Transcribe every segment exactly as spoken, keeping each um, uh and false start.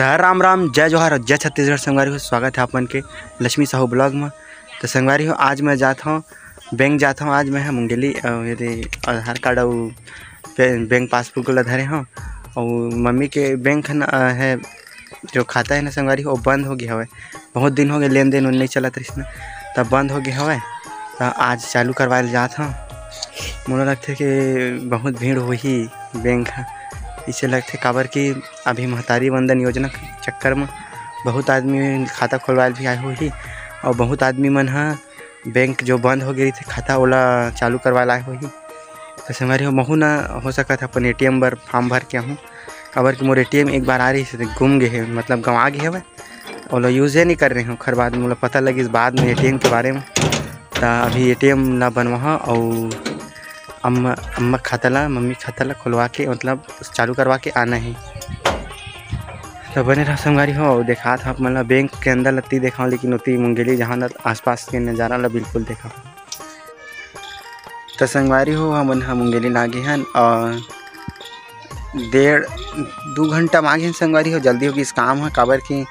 हर राम राम, जय जोहार, जय छत्तीसगढ़ संगवारी हो। स्वागत है आप मन के लक्ष्मी साहू vlog में। तो संगवारी हो, आज मैं जात हूँ बैंक, जात हूँ आज मैं ह मुंगेली, अ, ये दे आधार कार्ड अउ पे-, बैंक पासबुक ला धरे हूँ। अउ मम्मी के बैंक है ना, अ, है जो खाता है ना संगवारी हो, बंद हो गया हवे। बहुत दिन हो गए, लेन देन उन नहीं चलत रहिस ना, तब बंद हो गया हवे। तो आज चालू करवाए ला जात हूँ। मोला लगथे कि बहुत भीड़ होही बैंक ह, इसे लगथे काबर कि अभी महतारी वंदन योजना के चक्कर में बहुत आदमी खाता खोलवाए भी आए होही, और बहुत आदमी मन ह बैंक जो बंद हो गए रहिथे खाता, ओला चालू करवाए ला आए होही। तो संगवारी हो, महू ना हो सकत अपन एटीएम बर फॉर्म भर के आहूँ, काबर कि मोर एटीएम एक बार आ रहिस गुम गे हे, मतलब गंवा गे हवय, ओला यूजे नहीं कर रहे हूँ। ओखर बाद मोला पता लगिस बाद में एटीएम के बारे में। त अभी एटीएम ला बनवाहा अउ अम्मा, अम्मा खाता ला, मम्मी खाता ला खोलवा के, मतलब चालू करवा के आना है। तो बने रहा संगवारी हो, अउ देखात हूँ आप मन ला बैंक के अंदर लत्ती देखाओ, लेकिन ओती मुंगेली जहाँ न आसपास के नज़ारा ला बिल्कुल देखा। तो संगवारी हो, हमन ह मुंगेली लागे हन और डेढ़ दू घंटा म आगे हन संगवारी हो। जल्दी हो गिस काम ह, काबर कि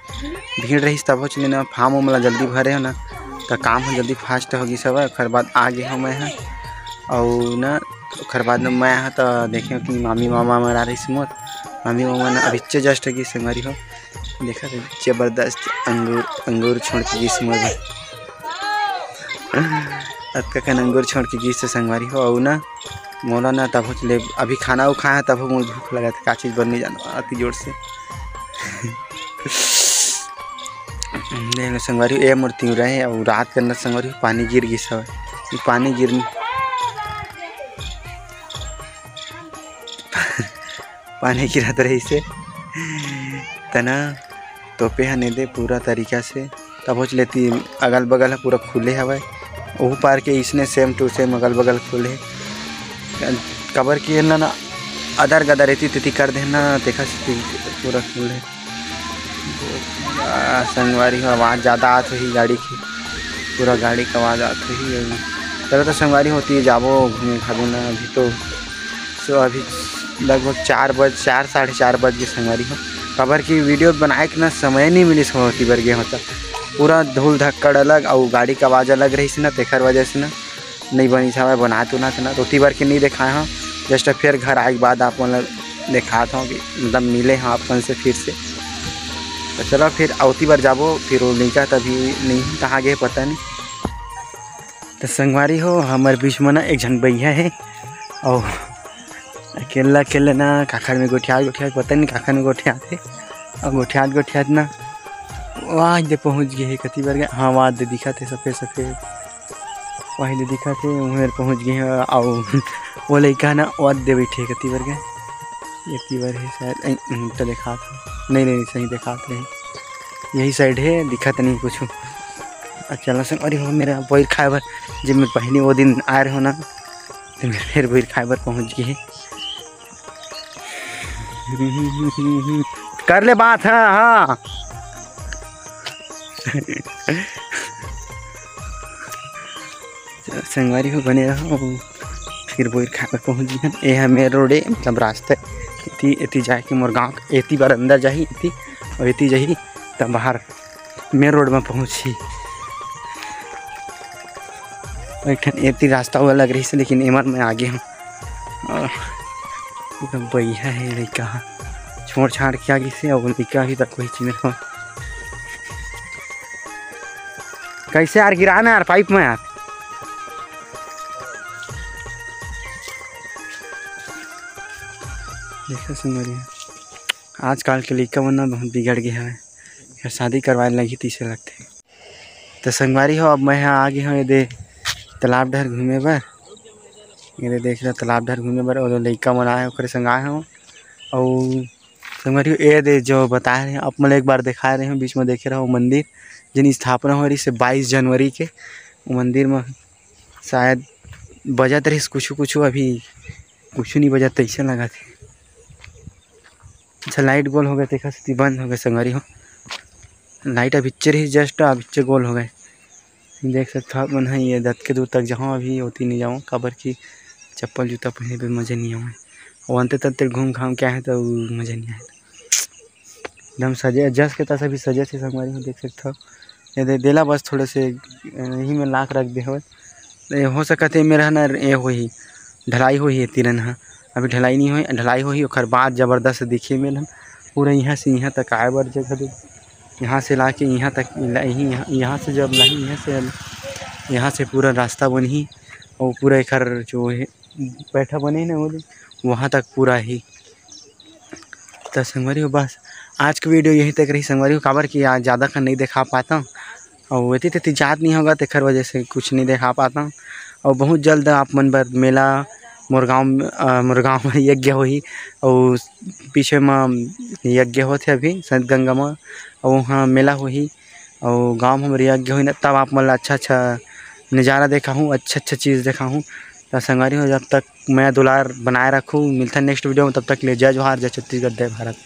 भीड़ रहिस तभो चले ना, फॉर्म उम ला जल्दी भरे हो ना, तो काम ह जल्दी फास्ट हो गिस हवय। ओखर बाद आगे हो मैं ह, अउ ना ओखर बाद मैं ह तो देखे कि मामी मामा मरा रहिस मोर, मामी मामा ना अभिच्चे जस्ट गिस संगवारी हो। देखा थे, जबरदस्त अंगूर, अंगूर छोड़ के गिस मोर बर। अतका कन अंगूर छोड़ के गिस संगवारी हो, अउ ना मोला ना तभो ले अभी खाना उ खाया तभो मोर भूख लगा था, का चीज बन नहीं जाना अति जोर से। देख लो संगवारी हो, ए मोर तिवरा है, अउ रात के अंदर संगवारी हो पानी गिर गिस हवय, ये पानी गिर पानी गिरत रहिस हे, तना तोपे ह नेदे पूरा तरीका से। तभोच लेती अगल बगल ह पूरा खुले हवय, ओहू पार के इसने same to same अगल बगल खुले हे। काबर कि एला ना अदर गदर एती तेती कर देना, तेखर सेती पूरा खुले हे। आ, संगवारी हो, आवाज़ ज़्यादा आत होही गाड़ी के, पूरा गाड़ी के आवाज़ आत होही। चलो तो संगवारी हो, ओती जाबो घूमे खाबो ना, अभी तो सो अभी लगभग चार बज, चार, साढ़े चार बज गे संगवारी हो, काबर कि वीडियो बनाए के ना समय नहीं मिलिस हो, ओती बर गे हो त पूरा धूल धक्कड़ अलग अउ गाड़ी के आवाज़ अलग रहिस ना, तेखर वजह से ना नहीं बनिस हवय, बनात उनात ना, तो ओती बर के नहीं देखाए हो। Just फिर घर आए के बाद आप मन ल देखात हो कि मतलब मिले हो आप मन से फिर से। तो चलो फिर अवती बर जाबो, फिर वो लइका तभी नहीं कहाँ गए पता नहीं। तो संगवारी हो, हमर बीच में ना एक झन भैया है, और अकेला अकेला ना काखर में गोठिया गोठिया पता नहीं काखर में गोठियाथे, और गोठियात गोठियात ना वहाँ दे पहुँच गए है। कति बार गए, हाँ, वहाँ दे दिखा थे सफेद सफेद, वहीं दे दिखा थे, उहें पहुँच गए हैं। और वो लइका ना वहाँ दे बैठे है, कति बार गए, ये ती बार है शायद, ऐ, उम, तो देखा था, नहीं, नहीं, सही देखा थे, यही साइड है, दिखा तो नहीं कुछ। अच्छा, चलो संगवारी हो, मेरा बोर खाए बर, जब मैं पहले वो दिन आए रहे हो ना, तो मैं फिर बोर खाए बर पहुँच गए। कर ले बात, हाँ, हाँ। संगवारी हो बने रहो, फिर बोर खाए बर पहुँच गए। ये है मेन रोड, मतलब रास्ता। एती, एती जाए के मोर गाँव, एती बार अंदर जाही, एती, और एती जाही, तब बाहर मेन रोड में पहुँची। एक ठन एती रास्ता हुआ लग रही से, लेकिन एमन में आगे हूँ। और एकदम बढ़िया है लइका ह। छोड़ छाड़ के आ गिस हे, अउ लइका अभी तक वही चीज में हो। कैसे यार गिराना यार पाइप में यार। देखो संगवारी, आजकल के लइका मन ना बहुत बिगड़ गए हवे। यार शादी करवाए लगही तइसे लगथे। तो संगवारी हो, अब मैं ह आ गे हव ये दे तालाब डहर घूमे बर। ये दे देख ला तालाब डहर घूमे बर, और लइका मन आए ओकरे संग आए हव। अउ संगवारी हो, ये दे जो बताए रहे आप मन ल एक बार दिखाए रहे हव, बीच में देखे रहो मंदिर, जेन स्थापना हो रही से बाईस जनवरी के, वो मंदिर में शायद बजत रहिस कुछु कुछु, अभी कुछु नहीं बजत, तइसे लगत हे। अच्छा, लाइट गोल हो गए, तेखर सेती बंद हो गए संगवारी हो। लाइट अभिच्चे रहिस, just अभिच्चे गोल हो गए। देख सकथव आप मन ह, ये दत के दूर तक जाहूँ, अभी ओती नहीं जाऊँ, काबर कि चप्पल जूता पहने पे मजा नहीं आवे। वो अंते तंते घूम घाम के आए तो मजा नहीं आए। एकदम सजे, जस के तस अभी सजे से संगवारी हो, देख सकथव। ये दे, देला बस थोड़े से, अ, यही में लाख रख दे हवय। ये हो सकत हे मेरा ना, ये होही, ढलाई होही ये तिरन ह। अभी ढलाई नहीं होही, ढलाई होही, ओकर बाद जबरदस्त दिखी मेर ह। पूरा यहाँ से यहाँ तक आए बर जगह दे, यहाँ से लाके यहाँ तक ला-, यही, यहाँ, यहाँ से जब लाही, यहाँ से, यहाँ से पूरा रास्ता बनही, और पूरा एकर जो है, पैठा बने ना, वो वहाँ तक पूरा ही। त संगवारी हो, बस आज के वीडियो यहीं तक रही संगवारी हो, काबर कि आज ज़्यादा का नहीं दिखा पाता हूँ, और एती तेती जात नहीं होगा, तेखर वजह से कुछ नहीं दिखा पाता हूँ। और बहुत जल्द आप मन बर मेला मोर गाँव म, अ, मोर गाँव में यज्ञ होही, और पीछे म यज्ञ होथे अभी संत गंगा म, और वहाँ मेला होही, और गाँव में हमर यज्ञ होही ना, तब आप मन ला अच्छा अच्छा नज़ारा देखाहूँ, अच्छा अच्छा चीज़ देखाहूँ। त संगवारी हो, जब तक मया दुलार बनाए रखू, मिलथन नेक्स्ट वीडियो में, तब तक ले जय जोहार, जय छत्तीसगढ़, जय भारत।